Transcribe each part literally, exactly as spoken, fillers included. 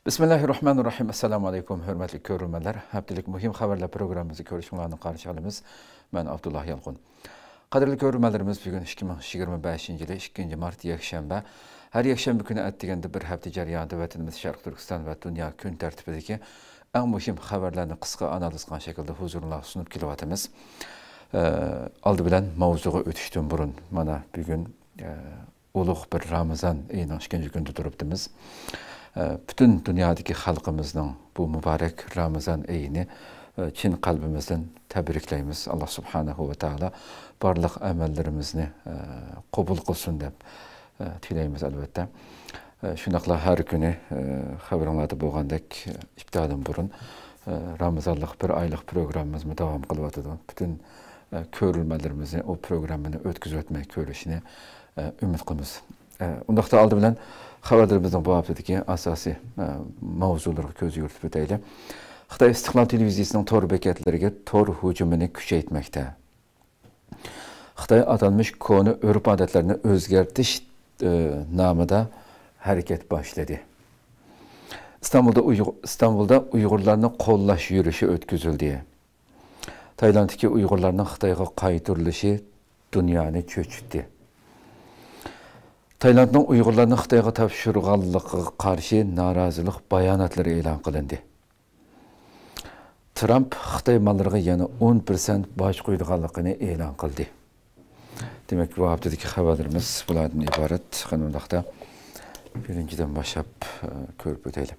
بىسمىللاھىررەھمانىررەھىم. ئەسسالامۇ ئەلەيكۇم، ھۆرمەتلىك كۆرۈرمەنلەر. ھەپتىلىك مۇھىم خەۋەرلەر پروگراممىمىزدا كۆرۈشۈڭلارنى قارشى ئالىمىز. مەن ئابدۇللا يالقۇن. قەدىرلىك كۆرۈرمەنلىرىمىز، بۈگۈن ئىككى مىڭ يىگىرمە بەشىنچى يىلى ئىككىنچى مارت، يەكشەنبە. ھەر يەكشەنبە كۈنى ئەتىگەندە بىر ھەپتە جەريانىدا ۋەتىنىمىز شەرقىي تۈركىستان ۋە دۇنيا كۈن تەرتىپىدىكى ئەڭ مۇھىم خەۋەرلەرنى قىسقا ئانالىز قىلغان شەكىلدە ھۇزۇرۇڭلارغا سۇنۇپ كېلىۋاتىمىز. ئە، ئالدى بىلەن ماۋزۇغا ئۆتۈشتىن بۇرۇن، مانا بۈگۈن، ئە، ئۇلۇغ بىر رامىزان ئېيىنىڭ ئىككىنچى كۈنىدە تۇرۇپتىمىز. ئە، پۈتۈن دۇنيادىكى خەلقىمىزنىڭ بۇ مۇبارەك رامىزان ئېيىنى، ئە، چىن قەلبىمىزدىن تەبرىكلەيمىز. ئاللا سۇبھانەھۇ ۋە تائالا بارلىق ئەمەللىرىمىزنى، ئە، قوبۇل قىلسۇن دەپ، ئە، تىلەيمىز، ئەلۋەتتە. ئە، شۇنداقلا ھەر كۈنى، ئە، خەۋىرىڭلاردا بولغاندەك، ئىپتاردىن بۇرۇن، ئە، رامىزانلىق بىر ئايلىق پروگراممىمىزمۇ داۋام قىلىۋاتىدۇ. پۈتۈن، ئە، كۆرۈرمەنلىرىمىزنى ئۇ پروگراممىنى ئۆتكۈزۈۋەتمەي كۆرۈشىنى، ئە، ئۈمىد قىلىمىز. ئە، ئۇنداقتا ئالدى بىلەن خەۋەرلىرىمىزنىڭ بۇ ھەپتىدىكى ئاساسىي، ئە، ماۋزۇلىرىغا كۆز يۈگۈرتۈپ ئۆتەيلى. خىتاي ئىستىقلال تېلېۋىزىيىسىنىڭ تور بېكەتلىرىگە تور ھۇجۇمىنى كۈچەيتمەكتە. خىتاي ئاتالمىش كونا ئۆرپ-ئادەتلەرنى ئۆزگەرتىش، ئى، نامىدا ھەرىكەت باشلىدى. ئىستانبۇلدا ئۇيغۇ-، ئىستانبۇلدا ئۇيغۇرلارنى قوللاش يۈرۈشى ئۆتكۈزۈلدى. تايلاندتىكى ئۇيغۇرلارنىڭ خىتايغا قايتۇرۇلۇشى دۇنيانى چۆچۈتتى. تايلاندنىڭ ئۇيغۇرلارنى خىتايغا تاپشۇرغانلىقىغا قارشى نارازىلىق باياناتلىرى ئېلان قىلىندى. ترامپ خىتاي ماللىرىغا يەنە ئون پىرسەنت باج قويىدىغانلىقىنى ئېلان قىلدى. دېمەك، بۇ ھەپتىدىكى خەۋەرلىرىمىز بۇلاردىن ئىبارەت. قېنى ئۇنداقتا بىرىنچىدىن باشلاپ، ئە، كۆرۈپ ئۆتەيلى.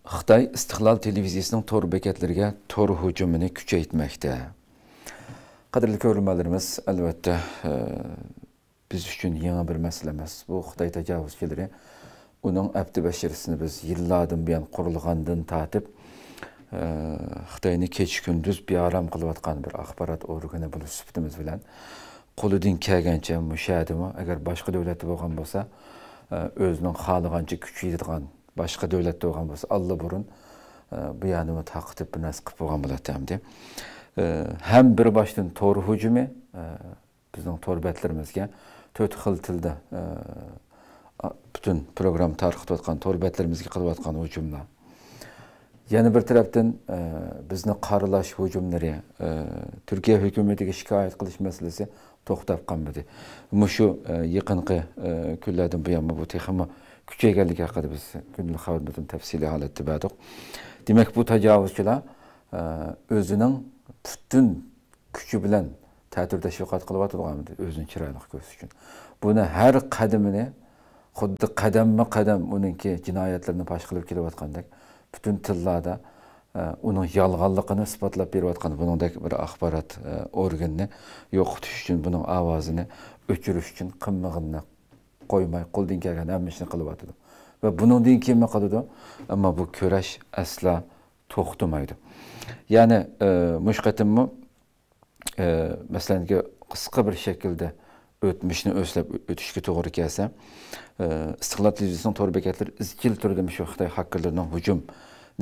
خىتاي ئىستىقلال تېلېۋىزىيىسىنىڭ تور بېكەتلىرىگە تور ھۇجۇمىنى كۈچەيتمەكتە. قەدىرلىك كۆرۈرمەنلىرىمىز، ئەلۋەتتە، ئە، بىز ئۈچۈن يېڭى بىر مەسىلە ئەمەس. بۇ خىتاي تاجاۋۇزچىلىرى ئۇنىڭ ئەپتى بەشىرىسىنى بىز يىللاردىن بۇيان قۇرۇلغاندىن تارتىپ، ئە، خىتاينى كېچە-كۈندۈز بىئارام قىلىۋاتقان بىر ئاخبارات ئورگىنى بولۇش سۈپىتىمىز بىلەن، قولىدىن كەلگەنچە مۇشۇ يەردىمۇ، ئەگەر باشقا دۆلەتتە بولغان بولسا، ئە، ئۆزىنىڭ خالىغانچە كۈچىيىدىغان، باشقا دۆلەتتە بولغان بولسا، ئاللىبۇرۇن، ئە، بۇ يەرنىمۇ تارقىتىپ، بىر نەرسە قىلىپ بولغان بولاتتى ئەمدى. ئە، ھەم بىر باشتىن تور ھۇجۇمى، ئە، بىزنىڭ تور بەتلىرىمىزگە تۆت خىل تىلدا، ئە، ئا-، پۈتۈن پروگرامما تارقىتىۋاتقان تور بەتلىرىمىزگە قىلىۋاتقان ھۇجۇملار. يەنە بىر تەرەپتىن، ئە، بىزنى قارىلاش ھۇجۇملىرى، ئە، تۈركىيە ھۆكۈمىتىگە شىكايەت قىلىش مەسىلىسى توختاپ قالمىدى. مۇشۇ، ئە، يېقىنقى، ئە، كۈنلەردىن بۇيانمۇ بۇ تېخىمۇ كۈچەيگەنلىكى ھەققىدە بىز كۈندىلىك خەۋىرىمىزدىن تەپسىلىي ھالەتتە بەردۇق. دېمەك، بۇ تاجاۋۇزچىلار، ئە، ئۆزىنىڭ پۈتۈن كۈچى بىلەن تەتۈر تەشۋىقات قىلىۋاتىدىغان ئۆزىنى چىرايلىق كۆرسىتىش ئۈچۈن. بۇنى ھەر قەدىمىنى خۇددى قەدەممۇ قەدەم ئۇنىڭكى جىنايەتلىرىنى پاش قىلىپ كېلىۋاتقاندەك، پۈتۈن تىللاردا، ئە، ئۇنىڭ يالغانلىقىنى ئىسپاتلاپ بېرىۋاتقان بۇنىڭدەك بىر ئاخبارات، ئە، ئورگىنىنى يوقىتىش ئۈچۈن، بۇنىڭ ئاۋازىنى ئۆچۈرۈش ئۈچۈن قىلمىغىنىنى قويماي، قولىدىن كەلگەن ھەممە ئىشنى قىلىۋاتىدۇ. ۋە بۇنىڭدىن كېيىنمۇ قىلىدۇ. ئەمما بۇ كۈرەش ئەسلا توختىمايدۇ. يەنى، ئە، مۇشۇ قېتىممۇ، ئە، مەسىلەنكى، قىسقا بىر شەكىلدە ئۆتمۈشنى ئۆزلەپ ئۆتۈشكە توغرا كەلسە، ئە، ئىستىقلال تېلېۋىزىيىسىنىڭ تور بېكەتلىرى ئىزچىل تۈردە مۇشۇ خىتاي خاككېرلىرىنىڭ ھۇجۇم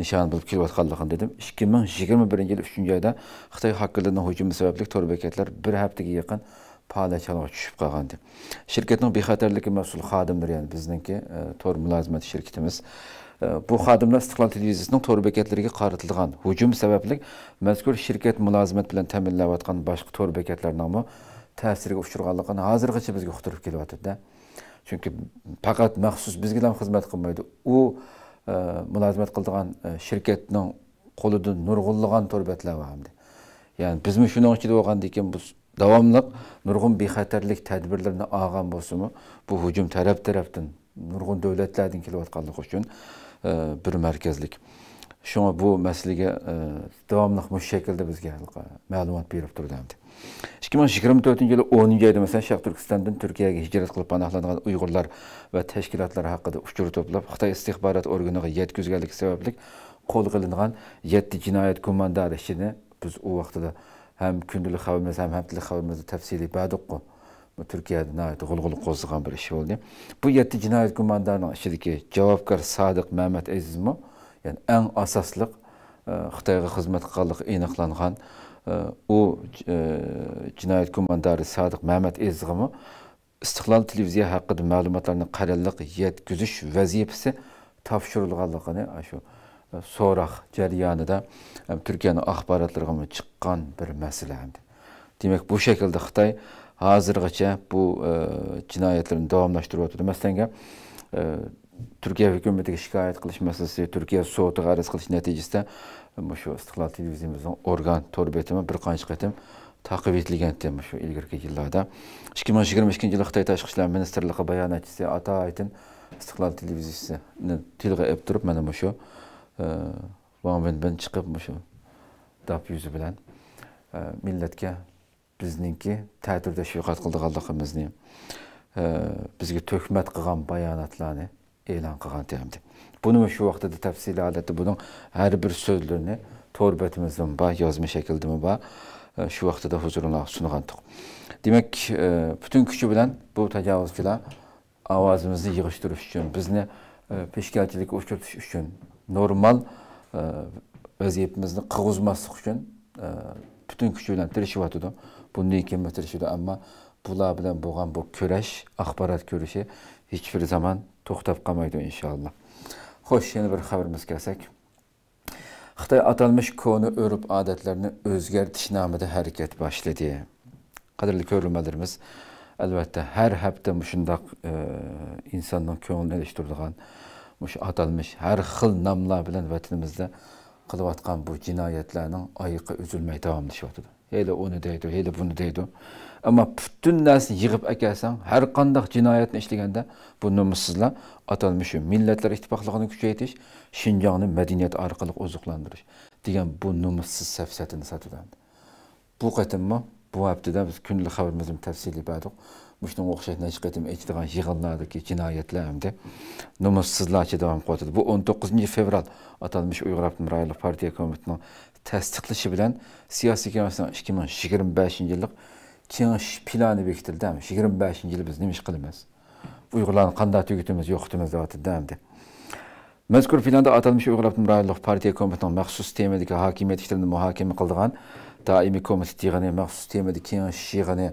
نىشانى بولۇپ كېلىۋاتقانلىقىنى دېدىم. ئىككى مىڭ يىگىرمە بىرىنچى يىل ئۈچىنچى ئايدا خىتاي خاككېرلىرىنىڭ ھۇجۇمى سەۋەبلىك تور بېكەتلەر بىر ھەپتىگە يېقىن پالەچ ھالغا چۈشۈپ قالغانىدى. شىركەتنىڭ بىخەتەرلىككە مەسئۇل خادىملىرى، يەنى بىزنىڭكى، ئە، تور مۇلازىمەت شىركىتىمىز، ئە، بۇ خادىملار ئىستىقلال تېلېۋىزىيىسىنىڭ تور بېكەتلىرىگە قارىتىلغان ھۇجۇم سەۋەبلىك مەزكۇر شىركەت مۇلازىمەت بىلەن تەمىنلەۋاتقان باشقا تور بېكەتلەرنىڭمۇ تەسىرگە ئۇچرىغانلىقىنى ھازىرغىچە بىزگە ئۇقتۇرۇپ كېلىۋاتىدۇ-دە. چۈنكى پەقەت مەخسۇس بىزگىلا خىزمەت قىلمايدۇ. ئۇ، ئە، مۇلازىمەت قىلىدىغان، ئە، شىركەتنىڭ قولىدا نۇرغۇنلىغان تور بەتلەر بار ئەمدى. يەنى بىزمۇ شۇنىڭ ئىچىدە بولغاندىن كېيىن بۇ داۋاملىق نۇرغۇن بىخەتەرلىك تەدبىرلىرىنى ئالغان بولسىمۇ، بۇ ھۇجۇم تەرەپ-تەرەپتىن، نۇرغۇن دۆلەتلەردىن كېلىۋاتقانلىقى ئۈچۈن، ئە، بىر مەركەزلىك. شۇڭا بۇ مەسىلىگە، ئە، داۋاملىق مۇشۇ شەكىلدە بىزگە مەلۇمات بېرىپ تۇرىدۇ ئەمدى. ئىككى مىڭ يىگىرمە تۆتىنچى يىلى ئونىنچى ئايدا، مەسىلەن، شەرقىي تۈركىستاندىن تۈركىيەگە ھىجرەت قىلىپ پاناھلانغان ئۇيغۇرلار ۋە تەشكىلاتلار ھەققىدە ئۇچۇر توپلاپ، خىتاي ئىستىخبارات ئورگىنىغا يەتكۈزگەنلىكى سەۋەبلىك قولغا ئېلىنغان يەتتە جىنايەت گۇماندارى ئىشىنى بىز ئۇ ۋاقتىدا ھەم كۈندىلىك خەۋىرىمىزدە، ھەم ھەپتىلىك خەۋىرىمىزدە تەپسىلىي بەردۇققۇ. بۇ تۈركىيەدە ناھايىتى غۇلغۇلا قوزغىغان بىر ئىش بولدى. بۇ يەتتە جىنايەت گۇماندارىنىڭ ئىچىدىكى جاۋابكار سادىق مەمەت ئەزىزمۇ، يەنى ئەڭ ئاساسلىق، ئە، خىتايغا خىزمەت قىلغانلىقى ئېنىقلانغان، ئە، ئۇ، ئە، جىنايەت گۇماندارى سادىق مەمەت ئەزىزغىمۇ ئىستىقلال تېلېۋىزىيە ھەققىدە مەلۇماتلارنى قەرەللىك يەتكۈزۈش ۋەزىپىسى تاپشۇرۇلغانلىقىنى شۇ سوراق جەريانىدا ھەم تۈركىيەنىڭ ئاخباراتلىرىغىمۇ چىققان بىر مەسىلە ئەمدى. دېمەك، بۇ شەكىلدە خىتاي ھازىرغىچە بۇ، ئە، جىنايەتلىرىنى داۋاملاشتۇرۇۋاتىدۇ. مەسىلەن، ئە، تۈركىيە ھۆكۈمىتىگە شىكايەت قىلىش مەسىلىسى، تۈركىيە سوتىغا ئەرز قىلىش نەتىجىسىدە مۇشۇ ئىستىقلال تېلېۋىزىيىمىزنىڭ ئورگان تور بېتىمى بىر قانچە قېتىم تاقىۋېتىلگەنتى مۇشۇ ئىلگىرىكى يىللاردا. ئىككى مىڭ يىگىرمە ئىككىنچى يىلى خىتاي تاشقى ئىشلار مىنىستىرلىقى باياناتچىسى ئاتايتىن ئىستىقلال تېلېۋىزىيىسىنى تىلغا ئېلىپ تۇرۇپ، مانا مۇشۇ، ئە، ۋاڭ ۋېنبېن چىقىپ، مۇشۇ داپ يۈزى بىلەن، ئە، مىللەتكە بىزنىڭكى تەتۈر تەشۋىقات قىلىدىغانلىقىمىزنى، ئە، بىزگە تۆھمەت قىلغان باياناتلارنى ئېلان قىلغانتى ئەمدى. بۇنىمۇ شۇ ۋاقتىدا تەپسىلىي ھالەتتە بۇنىڭ ھەر بىر سۆزلىرىنى تور بېتىمىزدىمۇ بار، يازما شەكىلدىمۇ بار، ئە، شۇ ۋاقتىدا ھۇزۇرۇڭلارغا سۇنغانتۇق. دېمەك، ئە، پۈتۈن كۈچى بىلەن بۇ تاجاۋۇزچىلار ئاۋازىمىزنى يىغىشتۇرۇش ئۈچۈن، بىزنى، ئە، پېشكەلچىلىككە ئۇچرىتىش ئۈچۈن، نورمال، ئە، ۋەزىيىتىمىزنى قىلغۇزماسلىق ئۈچۈن، ئە، پۈتۈن كۈچى بىلەن تىرىشىۋاتىدۇ. بۇندىن كېيىنمۇ تىرىشىدۇ، ئەمما بۇلار بىلەن بولغان بۇ كۈرەش، ئاخبارات كۈرىشى ھېچبىر زامان توختاپ قالمايدۇ، ئىنشائاللا. خوش، يەنە بىر خەۋىرىمىزگە كەلسەك. خىتاي ئاتالمىش كونا ئۆرپ-ئادەتلەرنى ئۆزگەرتىش نامىدا ھەرىكەت باشلىدى. قەدىرلىك كۆرۈرمەنلىرىمىز، ئەلۋەتتە، ھەر ھەپتە مۇشۇنداق، ئى، ئىنساننىڭ كۆڭلىنى ئېلىشتۇرىدىغان مۇشۇ ئاتالمىش ھەر خىل ناملار بىلەن ۋەتىنىمىزدە قىلىۋاتقان بۇ جىنايەتلەرنىڭ ئايىقى ئۈزۈلمەي داۋاملىشىۋاتىدۇ. ھېلى ئۇنى دەيدۇ، ھېلى بۇنى دەيدۇ. ئەمما پۈتۈن نەرسىنى يىغىپ ئەكەلسەڭ، ھەر قانداق جىنايەتنى ئىشلىگەندە، بۇ نومۇسسىزلار ئاتالمىش شۇ مىللەتلەر ئىتتىپاقلىقىنى كۈچەيتىش، شىنجاڭنى مەدەنىيەت ئارقىلىق ئوزۇقلاندۇرۇش دېگەن بۇ نومۇسسىز سەپسەتىنى ساتىدۇ ئەمدى. بۇ قېتىممۇ، بۇ ھەپتىدە بىز كۈندىلىك خەۋىرىمىزدىمۇ تەپسىلىي بەردۇق. مۇشۇنىڭغا ئوخشاش نەچچە قېتىم ئېچىدىغان يىغىنلاردىكى جىنايەتلەر ئەمدى نومۇسسىزلارچە داۋام قىلىۋاتىدۇ. بۇ ئون توققۇزىنچى فېۋرال ئاتالمىش ئۇيغۇر ئاپتونوم رايونلۇق پارتىيە كومىتېتىنىڭ تەستىقلىشى بىلەن سىياسىي كېڭەشنىڭ ئىككى مىڭ يىگىرمە بەشىنچى يىللىق كېڭىشىش پىلانى بېكىتىلدى. يىگىرمە بەشىنچى يىلى بىز نېمە ئىش قىلىمىز؟ ئۇيغۇرلارنى قانداق تۈگىتىمىز، يوقىتىمىز دەۋاتىدۇ ئەمدى. مەزكۇر پىلاندا ئاتالمىش ئۇيغۇر ئاپتونوم رايونلۇق پارتىيە كومىتېتىنىڭ مەخسۇس تېمىدىكى ھاكىمىيەت ئىشلىرىنى مۇھاكىمە قىلىدىغان دائىمىي كومىتېت يىغىنى، مەخسۇس تېمىدا كېڭىشىش يىغىنى،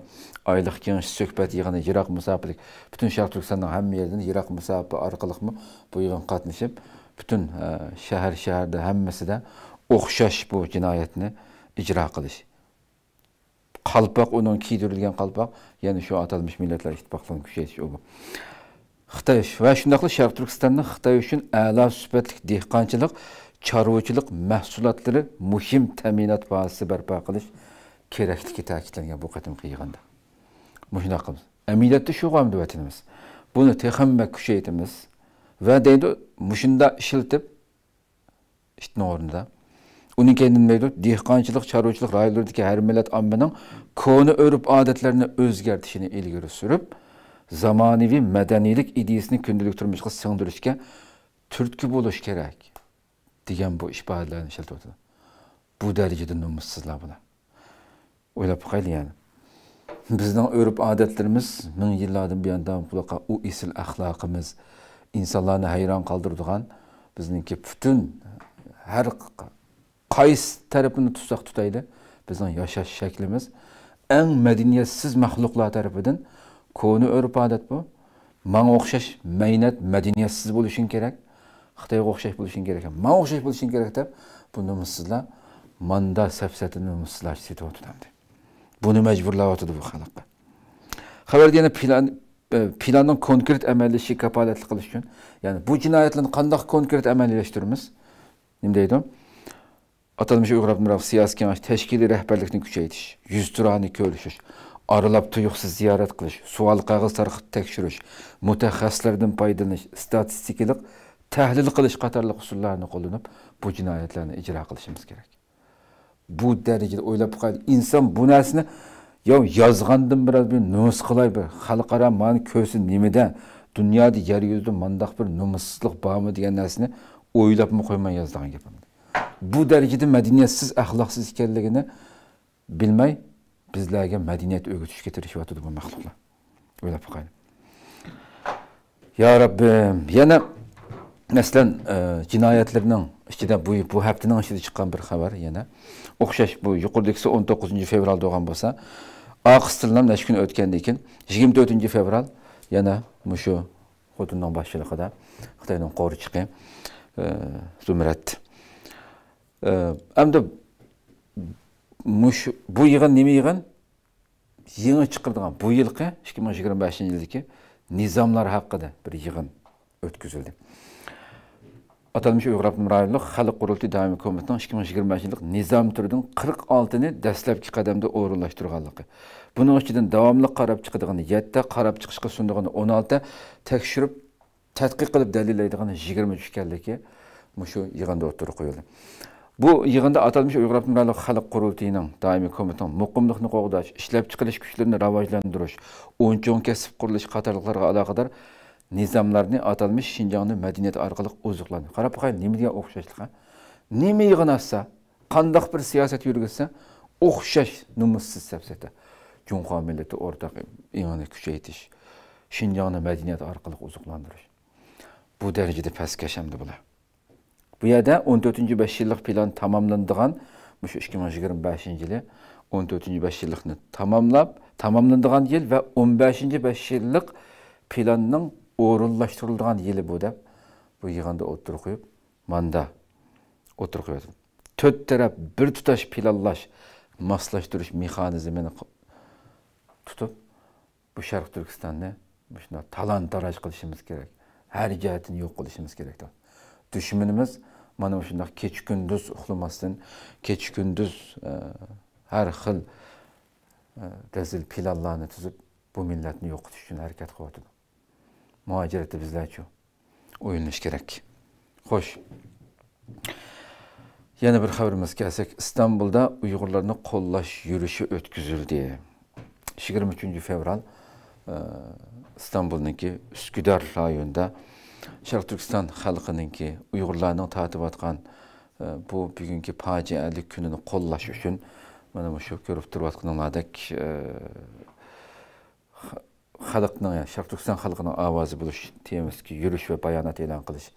ئايلىق كېڭىشىش سۆھبەت يىغىنى، يىراق مۇساپىلىك، پۈتۈن شەرقىي تۈركىستاننىڭ ھەممە يېرىدىن يىراق مۇساپە ئارقىلىقمۇ بۇ يىغىنغا قاتنىشىپ، پۈتۈن، ئە، شەھەر، شەھەردە ھەممىسىدە ئوخشاش بۇ جىنايەتنى ئىجرا قىلىش. قالپاق، ئۇنىڭ كىيدۈرۈلگەن قالپاق، يەنە شۇ ئاتالمىش مىللەتلەر ئىتتىپاقلىقىنى كۈچەيتىش ئۇ. خىتاي ۋە شۇنداقلا شەرقىي تۈركىستاننى خىتاي ئۈچۈن ئەلا سۈپەتلىك دېھقانچىلىق، چارۋىچىلىق مەھسۇلاتلىرى مۇھىم تەمىنات بازىسى بەرپا قىلىش كېرەكلىكى تەكىتلەنگەن بۇ قېتىمقى يىغىندا. مۇشۇنداق قىلىمىز. ئەمەلىيەتتە شۇغۇ ئەمدى ۋەتىنىمىز. بۇنى تېخىمۇ كۈچەيتىمىز ۋە دەيدۇ، مۇشۇنداق ئىشلىتىپ، ئىتنىڭ ئورنىدا. ئۇنىڭ كەينىدىن دەيدۇ، دېھقانچىلىق، چارۋىچىلىق رايونلىرىدىكى ھەر مىللەت ئاممىنىڭ كونا ئۆرپ-ئادەتلەرنى ئۆزگەرتىشىنى ئىلگىرى سۈرۈپ، زامانىۋى مەدەنىيلىك ئىدىيىسىنى كۈندىلىك تۇرمۇشقا سىڭدۈرۈشكە تۈرتكە بولۇش كېرەك، دېگەن بۇ ئىپادىلەرنى ئىشلىتىۋاتىدۇ. بۇ دەرىجىدە نومۇسسىزلار بۇلار. ئويلاپ باقايلى يەنە. بىزنىڭ ئۆرپ-ئادەتلىرىمىز مىڭ يىللاردىن بۇيان داۋام قىلىۋاتقان ئۇ ئېسىل ئەخلاقىمىز، ئىنسانلارنى ھەيران قالدۇرىدىغان بىزنىڭكى پۈتۈن ھەر ق-، قايسى تەرىپىنى تۇتساق تۇتايلى، بىزنىڭ ياشاش شەكلىمىز ئەڭ مەدەنىيەتسىز مەخلۇقلار تەرىپىدىن كونا ئۆرپ-ئادەت بۇ. ماڭا ئوخشاش مەينەت مەدەنىيەتسىز بولۇشۇڭ كېرەك. خىتايغا ئوخشاش بولۇشۇڭ كېرەك، ماڭا ئوخشاش بولۇشۇڭ كېرەك دەپ، بۇ نومۇسسىزلار ماندا سەپسەتىنى نومۇسسىزلارچە سېتىۋاتىدۇ ئەمدى. بۇنى مەجبۇرلاۋاتىدۇ بۇ خەلققە. خەۋەردە يەنە پىلان، ئە، پىلاننىڭ كونكرېت ئەمەلىيلىشىشىگە كاپالەتلىك قىلىش ئۈچۈن، يەنى بۇ جىنايەتلەرنى قانداق كونكرېت ئەمەلىيلەشتۈرىمىز؟ نېمە دەيدۇ؟ ئاتالمىش ئۇيغۇر ئاپتونوم رايونلۇق سىياسىي كېڭەش تەشكىلىي رەھبەرلىكىنى كۈچەيتىش، يۈزتۇرانە كۆرۈشۈش، ئارىلاپ تۇيۇقسىز زىيارەت قىلىش، سوئال قەغەز تارقىتىپ تەكشۈرۈش، مۇتەخەسسىسلەردىن پايدىلىنىش، ئىستاتىستىكىلىق تەھلىل قىلىش قاتارلىق ئۇسۇللارنى قوللىنىپ، بۇ جىنايەتلەرنى ئىجرا قىلىشىمىز كېرەك. بۇ دەرىجىدە ئويلاپ باقايلى، ئىنسان بۇ نەرسىنى، ياۋ، يازغاندىن بىرەر بىر نومۇس قىلاي، بىر خەلقئارا مانا كۆرسە نېمىدە، دۇنيادا يەر يۈزىدە مانداق بىر نومۇسسىزلىق بارمۇ دېگەن نەرسىنى ئويلاپمۇ قويماي يازىدىغان گەپ. بۇ دەرىجىدە مەدەنىيەتسىز، ئەخلاقسىز ئىكەنلىكىنى بىلمەي، بىزلەرگە مەدەنىيەت ئۆگىتىشكە تىرىشىۋاتىدۇ بۇ مەخلۇقلار. ئويلاپ باقايلى. يا رەببىم، يەنە، مەسىلەن، ئە، جىنايەتلىرىنىڭ ئىچىدە بۇ، بۇ ھەپتىنىڭ ئىچىدە چىققان بىر خەۋەر يەنە. ئوخشاش، بۇ يۇقىرىدىكىسى ئون توققۇزىنچى فېۋرالدا بولغان بولسا، ئارقىسىدىنلا نەچچە كۈن ئۆتكەندىن كېيىن، يىگىرمە تۆتىنچى فېۋرال يەنە مۇشۇ خوتۇننىڭ باشچىلىقىدا خىتاينىڭ قورچىقى، ئى، زۇمرەت، ئى، ئەمدى مۇشۇ، بۇ يىغىن نېمە يىغىن؟ يېڭى چىقىرىدىغان بۇ يىلقى ئىككى مىڭ يىگىرمە بەشىنچى يىلدىكى نىزاملار ھەققىدە بىر يىغىن ئۆتكۈزۈلدى. ئاتالمىش ئۇيغۇر ئاپتونوم رايونلۇق خەلق قۇرۇلتىيى دائىمىي كومىتېتىنىڭ ئىككى مىڭ يىگىرمە بەشىنچى يىللىق نىزام تۈرىدىن قىرىق ئالتىنى دەسلەپكى قەدەمدە ئورۇنلاشتۇرغانلىقى، بۇنىڭ ئىچىدىن داۋاملىق قاراپ چىقىدىغىنى يەتتە، قاراپ چىقىشقا سۇنىدىغىنى ئون ئالتە، تەكشۈرۈپ تەتقىق قىلىپ دەلىللەيدىغىنى يىگىرمە ئۈچ ئىكەنلىكى مۇشۇ يىغىندا ئوتتۇرىغا قويۇلدى. بۇ يىغىندا ئاتالمىش ئۇيغۇر ئاپتونوم رايونلۇق خەلق قۇرۇلتىيىنىڭ دائىمىي كومىتېتىنىڭ مۇقىملىقنى قوغداش، ئىشلەپچىقىرىش كۈچلىرىنى راۋاجلاندۇرۇش، ئون چوڭ كەسىپ قۇرۇلۇشى قاتارلىقلارغا ئالاقىدار نىزاملارنى ئاتالمىش شىنجاڭنى مەدەنىيەت ئارقىلىق ئوزۇقلاندۇرۇش. قاراپ باقايلى، نېمە دېگەن ئوخشاشلىق، ھە؟ نېمە يىغىن ئاچسا، قانداق بىر سىياسەت يۈرگۈزسە، ئوخشاش نومۇسسىز سەپسەتە. جۇڭخۇا مىللىتى ئورتاق ئېڭىنى كۈچەيتىش، شىنجاڭنى مەدەنىيەت ئارقىلىق ئوزۇقلاندۇرۇش. بۇ دەرىجىدە پەسكەش ئەمدى بۇلار. بۇ يەردە ئون تۆتىنچى بەش يىللىق پىلان تاماملىنىدىغان، مۇشۇ ئىككى مىڭ يىگىرمە بەشىنچى يىلى ئون تۆتىنچى بەش يىللىقنى تاماملاپ، تاماملىنىدىغان يىل ۋە ئون بەشىنچى بەش يىللىق پىلاننىڭ ئورۇنلاشتۇرۇلىدىغان يىلى بۇ دەپ، بۇ يىغىندا ئوتتۇرىغا قويۇپ، ماندا ئوتتۇرىغا قويۇۋاتىدۇ. تۆت تەرەپ بىر تۇتاش پىلانلاش، ماسلاشتۇرۇش مېخانىزمىنى تۇتۇپ، بۇ شەرقىي تۈركىستاننى مۇشۇنداق تالان-تاراج قىلىشىمىز كېرەك. ھەر جەھەتتىن يوق قىلىشىمىز كېرەك. دۈشمىنىمىز مانا مۇشۇنداق كېچە-كۈندۈز ئۇخلىماستىن، كېچە-كۈندۈز، ئە، ھەر خىل، ئە، رەزىل پىلانلارنى تۈزۈپ، بۇ مىللەتنى يوقىتىش ئۈچۈن ھەرىكەت قىلىۋاتىدۇ. مۇھاجىرەتتە بىزلەرچۇ؟ ئويلىنىش كېرەك. خوش. يەنە بىر خەۋىرىمىزگە كەلسەك، ئىستانبۇلدا ئۇيغۇرلارنى قوللاش يۈرۈشى ئۆتكۈزۈلدى. يىگىرمە ئۈچىنچى فېۋرال، ئى، ئىستانبۇلنىڭكى ئۈسكۈدار رايونىدا شەرقىي تۈركىستان خەلقىنىڭكى ئۇيغۇرلارنىڭ تارتىۋاتقان، ئى، بۇ بۈگۈنكى پاجىئەلىك كۈنىنى قوللاش ئۈچۈن، مانا مۇشۇ كۆرۈپ تۇرۇۋاتقىنىڭلاردەك، ئى، خەلقنىڭ، يەنى شەرقىي تۈركىستان خەلقىنىڭ ئاۋازى بولۇش تېمىسىدىكى يۈرۈش ۋە بايانات ئېلان قىلىش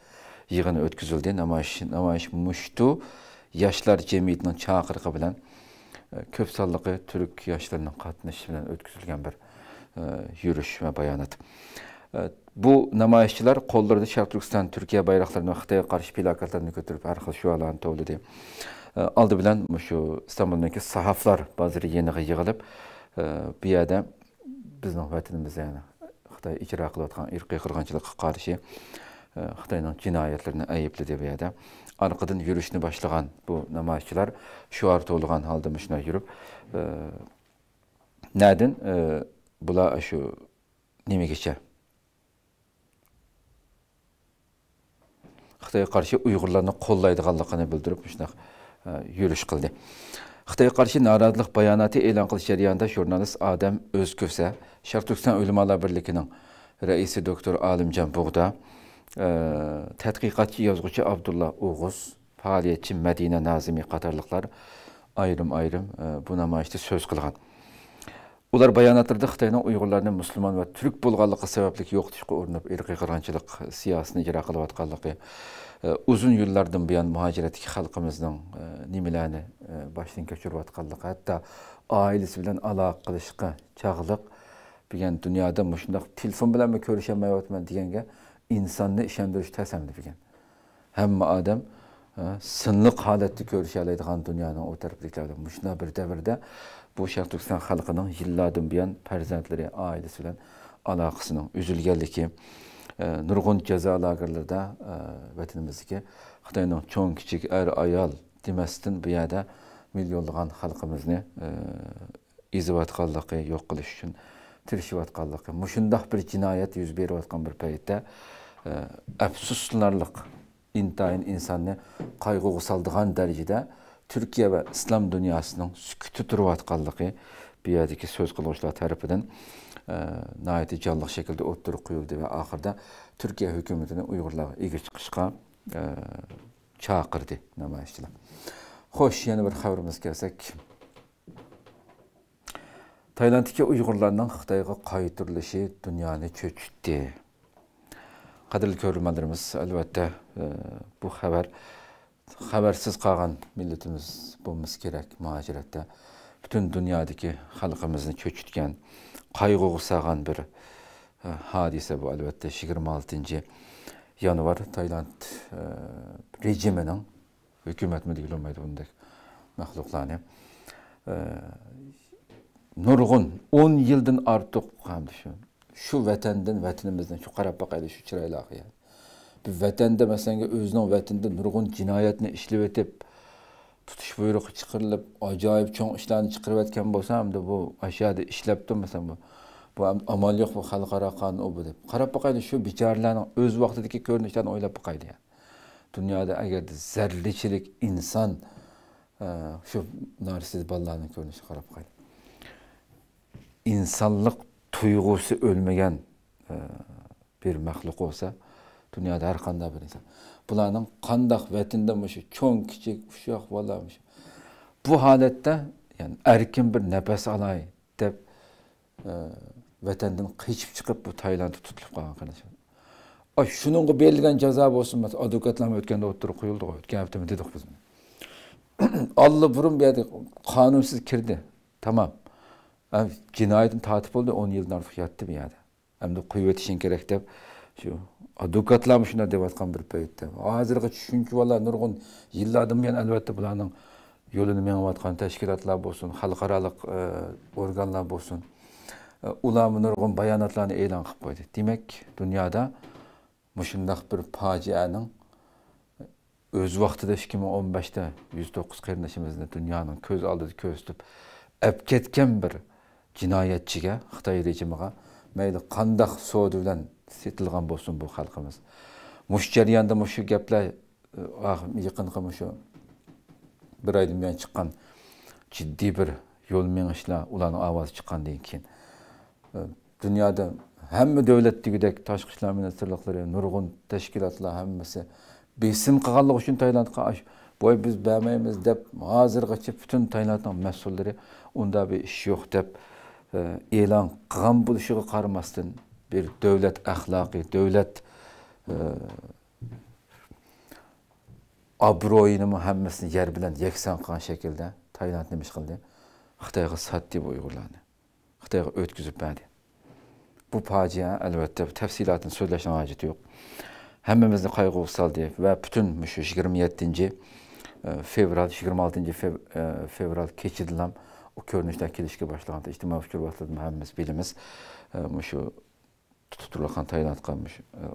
يىغىنى ئۆتكۈزۈلدى. نامايىش، نامايىش مۇشتۇ ياشلار جەمئىيىتىنىڭ چاقىرىقى بىلەن، ئە، كۆپ سانلىقى تۈرك ياشلىرىنىڭ قاتنىشىشى بىلەن ئۆتكۈزۈلگەن بىر، ئە، يۈرۈش ۋە بايانات. ئە، بۇ نامايىشچىلار قوللىرىدا شەرقىي تۈركىستان، تۈركىيە بايراقلىرىنى ۋە خىتايغا قارشى پىلاكاتلارنى كۆتۈرۈپ، ھەر خىل شوئارلارنى توۋلىدى. ئە، ئالدى بىلەن مۇشۇ ئىستانبۇلدىكى ساھافلار بازىرى يېنىغا يىغىلىپ، ئە، بۇ يەردە بىزنىڭ ۋەتىنىمىزدە، يەنى خىتاي ئىجرا قىلىۋاتقان ئىرقىي قىرغىنچىلىققا قارشى، ئە، خىتاينىڭ جىنايەتلىرىنى ئەيىبلىدى بۇ يەردە. ئارقىدىن يۈرۈشنى باشلىغان بۇ نامايىشچىلار شوئار توۋلىغان ھالدا مۇشۇنداق يۈرۈپ، ئە، نەدىن، ئە، بۇلار شۇ نېمىگىچە؟ خىتايغا قارشى ئۇيغۇرلارنى قوللايدىغانلىقىنى بىلدۈرۈپ، مۇشۇنداق، ئە، يۈرۈش قىلدى. خىتايغا قارشى نارازىلىق باياناتى ئېلان قىلىش جەريانىدا ژۇرنالىست ئادەم ئۆزكۆسە، شەرقىي تۈركىستان ئۆلىمالار بىرلىكىنىڭ رەئىسى دوكتور ئالىمجان بۇغدا، ئە، تەتقىقاتچى يازغۇچى ئابدۇللا ئوغۇز، پائالىيەتچى مەدىنە نازىمى قاتارلىقلار ئايرىم-ئايرىم، ئە، بۇ نامايىشتا سۆز قىلغان. ئۇلار باياناتلىرىدا خىتاينىڭ ئۇيغۇرلارنى مۇسۇلمان ۋە تۈرك بولغانلىقى سەۋەبلىك يوقىتىشقا ئۇرۇنۇپ، ئىرقىي قىرغىنچىلىق سىياسىتىنى ئىجرا قىلىۋاتقانلىقى، ئۇزۇن يىللاردىن بۇيان مۇھاجىرەتتىكى خەلقىمىزنىڭ نېمىلەرنى باشتىن كەچۈرۈۋاتقانلىقى، ھەتتا ئائىلىسى بىلەن ئالاقە قىلىشقا چاغلىق، بۈگۈن دۇنيادا مۇشۇنداق تېلېفون بىلەنمۇ كۆرۈشەلمەيۋاتىمەن دېگەنگە ئىنساننى ئىشەندۈرۈش تەس ئەمدى بۈگۈن. ھەممە ئادەم، ھە، سىنلىق ھالەتتە كۆرۈشەلەيدىغان دۇنيانىڭ ئۇ تەرىپىدىكىلەر بىلەن. مۇشۇنداق بىر دەۋردە بۇ شەرقىي تۈركىستان خەلقىنىڭ يىللاردىن بۇيان پەرزەنتلىرى، ئائىلىسى بىلەن ئالاقىسىنىڭ ئۈزۈلگەنلىكى، ئە، نۇرغۇن جازا لاگېرلىرىدا، ئە، ۋەتىنىمىزدىكى خىتاينىڭ چوڭ-كىچىك، ئەر-ئايال دېمەستىن بۇ يەردە مىليونلىغان خەلقىمىزنى، ئە، ئېزىۋاتقانلىقى، يوق قىلىش ئۈچۈن تىرىشىۋاتقانلىقى، مۇشۇنداق بىر جىنايەت يۈز بېرىۋاتقان بىر پەيتتە، ئە، ئەپسۇسلىنارلىق، ئىنتايىن ئىنساننى قايغۇغا سالىدىغان دەرىجىدە تۈركىيە ۋە ئىسلام دۇنياسىنىڭ سۈكۈتتە تۇرۇۋاتقانلىقى بۇ يەردىكى سۆز قىلغۇچىلار تەرىپىدىن، ئە، ناھايىتى جانلىق شەكىلدە ئوتتۇرىغا قويۇلدى ۋە ئاخىرىدا تۈركىيە ھۆكۈمىتىنى ئۇيغۇرلارغا ئىگە چىقىشقا، ئە، چاقىردى نامايىشچىلار. خوش، يەنە بىر خەۋىرىمىزگە كەلسەك. تايلاندتىكى ئۇيغۇرلارنىڭ خىتايغا قايتۇرۇلۇشى دۇنيانى چۆچۈتتى. قەدىرلىك كۆرۈرمەنلىرىمىز، ئەلۋەتتە، ئە، بۇ خەۋەر خەۋەرسىز قالغان مىللىتىمىز بولمىسا كېرەك، مۇھاجىرەتتە پۈتۈن دۇنيادىكى خەلقىمىزنى چۆچۈتكەن، قايغۇغا سالغان بىر، ئە، ھادىسە بۇ، ئەلۋەتتە. يىگىرمە ئالتىنچى يانۋار تايلاند، ئە، رېجىمىنىڭ، ھۆكۈمەتمۇ دېگىلى بولمايدۇ بۇندەك مەخلۇقلارنى، ئە، نۇرغۇن ئون يىلدىن ئارتۇق ھەمدە شۇ، شۇ ۋەتەندىن، ۋەتىنىمىزدىن، شۇ، قاراپ باقايلى، شۇ چىرايلارغا، يەنى. بىر ۋەتەندە، مەسىلەن، ئۆزىنىڭ ۋەتىنىدە نۇرغۇن جىنايەتنى ئىشلىۋېتىپ، تۇتۇش بۇيرۇقى چىقىرىلىپ، ئاجايىپ چوڭ ئىشلارنى چىقىرىۋەتكەن بولسا، ئەمدى بۇ ئاشۇ يەردە ئىشلەپتۇ، مەسىلەن، بۇ، بۇ ئەمدى ئامال يوق، بۇ خەلقئارا قانۇن، ئۇ، بۇ دەپ. قاراپ باقايلى، شۇ بىچارىلەرنىڭ ئۆز ۋاقتىدىكى كۆرۈنۈشلەرنى ئويلاپ باقايلى. دۇنيادا ئەگەردە زەررىچىلىك ئىنسان، ئە، شۇ نارسىز بالىلارنىڭ كۆرۈنۈشىگە قاراپ باقايلى. ئىنسانلىق تۇيغۇسى ئۆلمىگەن، ئە، بىر مەخلۇق بولسا، دۇنيادا ھەر قانداق بىر ئىنسان. بۇلارنىڭ قانداق ۋەتىندە مۇشۇ چوڭ، كىچىك، ئۇششاق بالىلار مۇشۇ. بۇ ھالەتتە، يەنى، ئەركىن بىر نەپەس ئالاي دەپ، ئە، ۋەتەندىن قېچىپ چىقىپ، بۇ تايلاندتا تۇتۇلۇپ قالغان قېرىنداشلار. ئاي، شۇنىڭغا بېرىلگەن جازا بولسۇن، مەسىلەن، ئادۋوكاتلارمۇ ئۆتكەندە ئوتتۇرىغا قويۇلدىغۇ، ئۆتكەن ھەپتىمۇ دېدۇق بىز بۇنى. ئاللىبۇرۇن بۇ يەردە قانۇنسىز كىردى. تامام. ئە، جىنايىتىنى تارتىپ بولدى، ئون يىلدىن ئارتۇق ياتتى بۇ يەردە. ئەمدى قويۇۋېتىشىڭ كېرەك دەپ، شۇ ئادۋوكاتلارمۇ شۇنداق دەۋاتقان بىر پەيتتە. ھازىرغىچە شۇنچە بالىلار نۇرغۇن يىللاردىن بۇيان، ئەلۋەتتە، بۇلارنىڭ يولىنى مېڭىۋاتقان تەشكىلاتلار بولسۇن، خەلقئارالىق، ئە، ئورگانلار بولسۇن، ئە، ئۇلارمۇ نۇرغۇن باياناتلارنى ئېلان قىلىپ قويدى. دېمەك، دۇنيادا مۇشۇنداق بىر پاجىئەنىڭ ئۆز ۋاقتىدا ئىككى مىڭ ئون بەشتە يۈز توققۇز قېرىندىشىمىزنى دۇنيانىڭ كۆز ئالدىدا كۆرسىتىپ ئەپكەتكەن بىر جىنايەتچىگە، خىتاي رېجىمىغا مەيلى قانداق سودا بىلەن سېتىلغان بولسۇن بۇ خەلقىمىز. مۇشۇ جەرياندا مۇشۇ گەپلەر، ئا، يېقىنقى مۇشۇ بىر ئايدىن بۇيان چىققان جىددىي بىر يول مېڭىشلار، ئۇلارنىڭ ئاۋازى چىققاندىن كېيىن، دۇنيادا ھەممە دۆلەت دېگۈدەك تاشقى ئىشلار مىنىستىرلىقلىرى، نۇرغۇن تەشكىلاتلار ھەممىسى بېسىم قىلغانلىقى ئۈچۈن تايلاندقا ئاش-، بوي، بىز بەرمەيمىز دەپ، ھازىرغىچە پۈتۈن تايلاندنىڭ مەسئۇللىرى ئۇنداق بىر ئىش يوق دەپ، ئە، ئېلان قىلغان بولۇشىغا قارىماستىن، بىر دۆلەت ئەخلاقى، دۆلەت، ئە، ئابرۇيىنىمۇ ھەممىسىنى يەر بىلەن يەكسان قىلغان شەكىلدە تايلاند نېمە ئىش قىلدى؟ خىتايغا ساتتى بۇ ئۇيغۇرلارنى. خىتايغا ئۆتكۈزۈپ بەردى. بۇ پاجىئە، ئەلۋەتتە، تەپسىلاتىنى سۆزلەشنىڭ ھاجىتى يوق. ھەممىمىزنى قايغۇغا سالدى ۋە پۈتۈن مۇشۇ يىگىرمە يەتتىنچى، ئە، فېۋرال، يىگىرمە ئالتىنچى فېۋ-، ئە، فېۋرال كېچىدىنلا ئۇ كۆرۈنۈشلەر كېلىشكە باشلىغان. ئىجتىمائىي ئۇچۇر ۋاسىتىلىرىدىمۇ ھەممىمىز بىلىمىز. ئە، مۇشۇ تۇتۇپ تۇرۇلغان تايلاندقا مۇشۇ، ئە،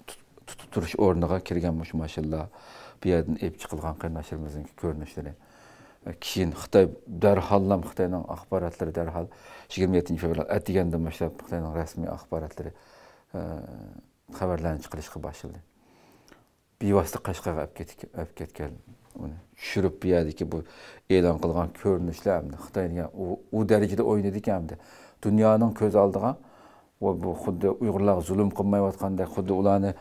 تۇت-، تۇتۇپ تۇرۇش ئورنىغا كىرگەن مۇشۇ ماشىنىلار، بۇ يەردىن ئېلىپ چىقىلغان قېرىنداشلىرىمىزنىڭ كۆرۈنۈشلىرى. ئە، كېيىن خىتاي دەرھاللا، خىتاينىڭ ئاخباراتلىرى دەرھال يىگىرمە يەتتىنچى فېۋرال ئەتىگەندىن باشلاپ خىتاينىڭ رەسمىي ئاخباراتلىرى، ئە، خەۋەرلەرنى چىقىرىشقا باشلىدى. بىۋاسىتە قەشقەرگە ئەپ كېتىپ، ئەپ كەتكەن ئۇنى. چۈشۈرۈپ، بۇ يەردىكى بۇ ئېلان قىلغان كۆرۈنۈشلەر ئەمدى خىتاي دېگەن ئۇ، ئۇ دەرىجىدە ئوينىدىكەن ئەمدى. دۇنيانىڭ كۆز ئالدىغا، ۋە بۇ خۇددى ئۇيغۇرلارغا زۇلۇم قىلمايۋاتقاندەك، خۇددى ئۇلارنى،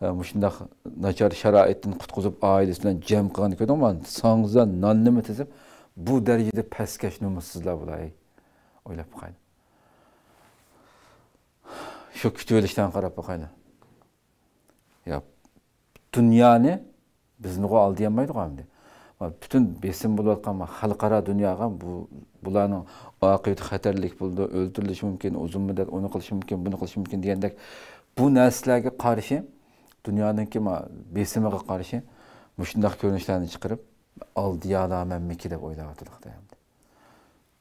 ئە، مۇشۇنداق ناچار شارائىتتىن قۇتقۇزۇپ، ئائىلىسى بىلەن جەم قىلغان، كۆردۈڭمۇ؟ ساڭزا ناننىمۇ تىزىپ، بۇ دەرىجىدە پەسكەش نومۇسسىزلار بۇلار، ئەي. ئويلاپ باقايلى. شۇ كۈتۈۋېلىشلارغا قاراپ باقايلى. يا، دۇنيانى بىزنىغۇ ئالدىيالمايدىغۇ ئەمدى. پۈتۈن بېسىم بولۇۋاتقان خەلقئارا دۇنياغا بۇ، بۇلارنىڭ ئاقىۋىتى خەتەرلىك بولىدۇ، ئۆلتۈرۈلۈشى مۇمكىن، ئۇزۇن مۇددەت ئۇنى قىلىشى مۇمكىن، بۇنى قىلىشى مۇمكىن دېگەندەك بۇ نەرسىلەرگە قارشى، دۇنيانىڭكى ما-، بېسىمىغا قارشى مۇشۇنداق كۆرۈنۈشلەرنى چىقىرىپ، ئالدىيالامەنمىكى دەپ ئويلاۋاتىدۇ خىتاي ئەمدى.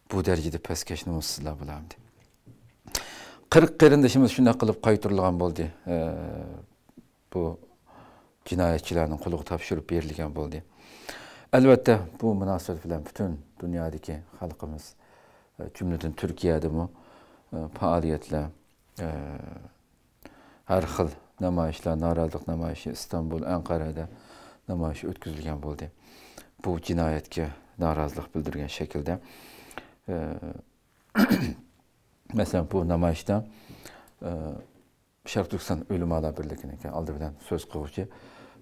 بۇ دەرىجىدە پەسكەش نومۇسسىزلار بۇلار ئەمدى. قىرىق قېرىندىشىمىز شۇنداق قىلىپ قايتۇرۇلغان بولدى. ئە، بۇ جىنايەتچىلەرنىڭ قولىغا تاپشۇرۇپ بېرىلگەن بولدى. ئەلۋەتتە، بۇ مۇناسىۋەت بىلەن پۈتۈن دۇنيادىكى خەلقىمىز، ئە، جۈملىدىن تۈركىيەدىمۇ، ئە، پائالىيەتلەر، ئە، ھەر خىل نامايىشلار، نارازىلىق نامايىشى ئىستانبۇل، ئەنقەرەدە نامايىش ئۆتكۈزۈلگەن بولدى. بۇ جىنايەتكە نارازىلىق بىلدۈرگەن شەكىلدە. ئە، مەسىلەن، بۇ نامايىشتا، ئە، شەرقىي تۈركىستان ئۆلىمالار بىرلىكىنىڭكى ئالدى بىلەن سۆز قىلغۇچى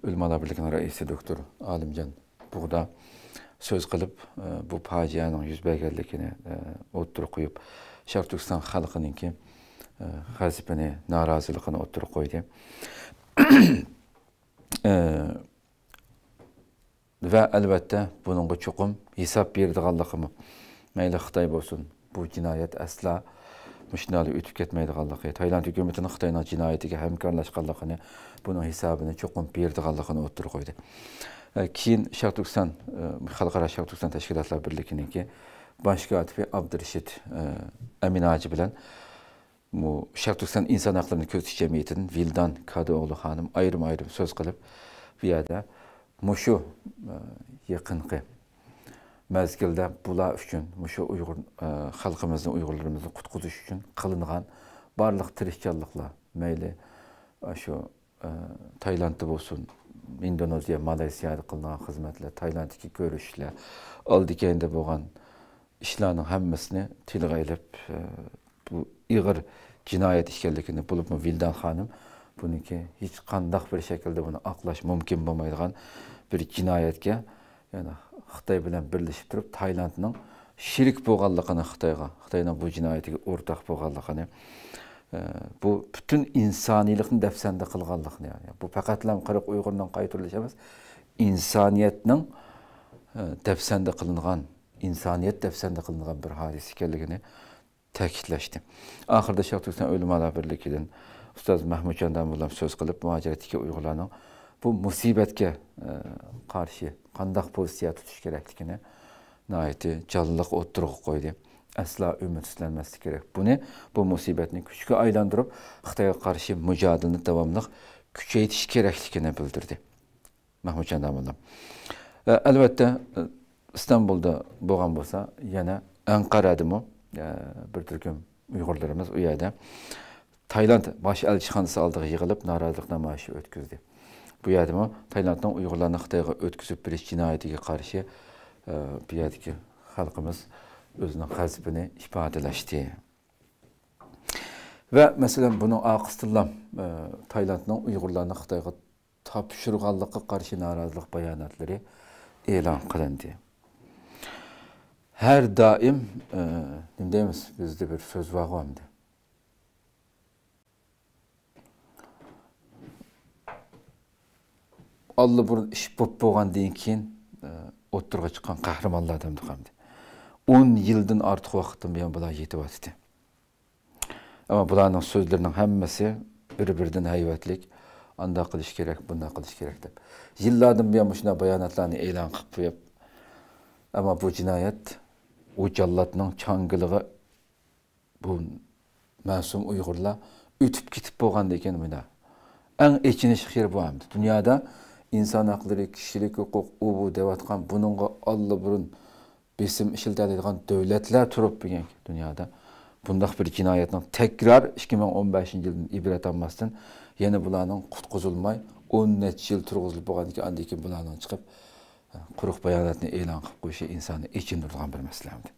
ئۆلىمالار بىرلىكىنىڭ رەئىسى دوكتور ئالىمجان بۇغدا سۆز قىلىپ، ئە، بۇ پاجىئەنىڭ يۈز بەرگەنلىكىنى، ئە، ئوتتۇرىغا قويۇپ، شەرقىي تۈركىستان خەلقىنىڭكى، ئە، غەزىپىنى، نارازىلىقىنى ئوتتۇرىغا قويدى. ئە، ۋە ئەلۋەتتە بۇنىڭغا چوقۇم ھېساب بېرىدىغانلىقىمۇ، مەيلى خىتاي بولسۇن، بۇ جىنايەت ئەسلا مۇشۇنداقلا ئۆتۈپ كەتمەيدىغانلىقى، تايلاند ھۆكۈمىتىنىڭ خىتاينىڭ جىنايىتىگە ھەمكارلاشقانلىقىنى، بۇنىڭ ھېسابىنى چوقۇم بېرىدىغانلىقىنى ئوتتۇرىغا قويدى. ئە، كېيىن شەرق تۈركىستان، ئە، خەلقئارا شەرق تۈركىستان تەشكىلاتلار بىرلىكىنىڭكى باش كاتىپى ئابدۇرېشىت، ئە، ئەمىن ھاجى بىلەن بۇ شەرق تۈركىستان ئىنسان ھەقلىرىنى كۆزىتىش جەمئىيىتىدىن ۋىلدان كادىئوغلۇ خانىم ئايرىم-ئايرىم سۆز قىلىپ، بۇ يەردە مۇشۇ، ئە، يېقىنقى مەزگىلدە بۇلار ئۈچۈن، مۇشۇ ئۇيغۇر، ئە، خەلقىمىزنى، ئۇيغۇرلىرىمىزنى قۇتقۇزۇش ئۈچۈن قىلىنغان بارلىق تىرىشچانلىقلار، مەيلى، ئە، شۇ، ئە، تايلاندتا بولسۇن، ئىندونېزىيە، مالايسىيادا قىلىنغان خىزمەتلەر، تايلاندتىكى كۆرۈشۈشلەر، ئالدى كەينىدە بولغان ئىشلارنىڭ ھەممىسىنى تىلغا ئېلىپ، ئە، بۇ ئېغىر جىنايەت ئىكەنلىكىنى، بولۇپمۇ ۋىلدان خانىم بۇنىڭكى ھېچقانداق بىر شەكىلدە بۇنى ئاقلاش مۇمكىن بولمايدىغان بىر جىنايەتكە، يەنى خىتاي بىلەن بىرلىشىپ تۇرۇپ، تايلاندنىڭ شېرىك بولغانلىقىنى خىتايغا، خىتاينىڭ بۇ جىنايىتىگە ئورتاق بولغانلىقىنى، ئە، بۇ پۈتۈن ئىنسانىيلىقنى دەپسەندە قىلغانلىقىنى، يەنى بۇ پەقەتلا قىرىق ئۇيغۇرنىڭ قايتۇرۇلۇشى ئەمەس، ئىنسانىيەتنىڭ، ئە، دەپسەندە قىلىنغان، ئىنسانىيەت دەپسەندە قىلىنغان بىر ھادىسە ئىكەنلىكىنى تەكىتلەشتى. ئاخىرىدا شەرق تۈركىستان ئۆلىمالار بىرلىكىدىن ئۇستاز مەھمۇتجان داموللام سۆز قىلىپ، مۇھاجىرەتتىكى ئۇيغۇرلارنىڭ بۇ مۇسىبەتكە، ئە، قارشى قانداق پوزىتسىيە تۇتۇش كېرەكلىكىنى ناھايىتى جانلىق ئوتتۇرىغا قويدى. ئەسلا ئۈمىدسىزلەنمەسلىك كېرەك. بۇنى، بۇ مۇسىبەتنى كۈچكە ئايلاندۇرۇپ، خىتايغا قارشى مۇجادىلىنى داۋاملىق كۈچەيتىش كېرەكلىكىنى بىلدۈردى. مەھمۇتجان داموللام. ئە، ئەلۋەتتە، ئە، ئىستانبۇلدا بولغان بولسا، يەنە ئەنقەرەدىمۇ، ئە، بىر تۈركۈم ئۇيغۇرلىرىمىز ئۇ يەردە تايلاند باش ئەلچىخانىسى ئالدىغا يىغىلىپ، نارازىلىق نامايىشى ئۆتكۈزدى. بۇ يەردىمۇ تايلاندنىڭ ئۇيغۇرلارنى خىتايغا ئۆتكۈزۈپ بېرىش جىنايىتىگە قارشى، ئە، بۇ يەردىكى خەلقىمىز ئۆزىنىڭ غەزىپىنى ئىپادىلەشتى. ۋە مەسىلەن، بۇنىڭ ئارقىسىدىنلا، ئە، تايلاندنىڭ ئۇيغۇرلارنى خىتايغا تاپشۇرغانلىققا قارشى نارازىلىق باياناتلىرى ئېلان قىلىندى. ھەر دائىم، ئە، نېمە دەيمىز، بىزدە بىر سۆز بارغۇ ئەمدى. ئاللىبۇرۇن ئىش بوپ بولغاندىن كېيىن، ئە، ئوتتۇرىغا چىققان قەھرىمانلار دەمدۇق ئەمدى. ئون يىلدىن ئارتۇق ۋاقىتتىن بۇيان بۇلار يېتىۋاتىدۇ. ئەمما بۇلارنىڭ سۆزلىرىنىڭ ھەممىسى بىر-بىرىدىن ھەيۋەتلىك، ئانداق قىلىش كېرەك، بۇنداق قىلىش كېرەك دەپ. يىللاردىن بۇيان مۇشۇنداق باياناتلارنى ئېلان قىلىپ قويۇپ، ئەمما بۇ جىنايەت، ئۇ جاللاتنىڭ چاڭگىلىغا بۇ مەسۇم ئۇيغۇرلار ئۆتۈپ كېتىپ بولغاندىكىن مۇنداق. ئەڭ ئېچىنىشلىق يېرى بۇ ئەمدى. دۇنيادا ئىنسان ھەقلىرى، كىشىلىك ھوقۇق، ئۇ بۇ دەۋاتقان بۇنىڭغا ئاللىبۇرۇن بېسىم ئىشلىتەلەيدىغان دۆلەتلەر تۇرۇپ بۈگۈنكى دۇنيادا بۇنداق بىر جىنايەتنىڭ تەكرار ئىككى مىڭ ئون بەشىنچى يىلدىن ئىبرەت ئالماستىن يەنە بۇلارنىڭ قۇتقۇزۇلماي ئون نەچچە يىل تۇرغۇزۇلۇپ بولغاندىكىن ئاندىن كېيىن بۇلارنىڭ چىقىپ قۇرۇق باياناتنى ئېلان قىلىپ قويۇشى ئىنساننى ئېچىندۇرىدىغان بىر مەسىلە ئەمدى.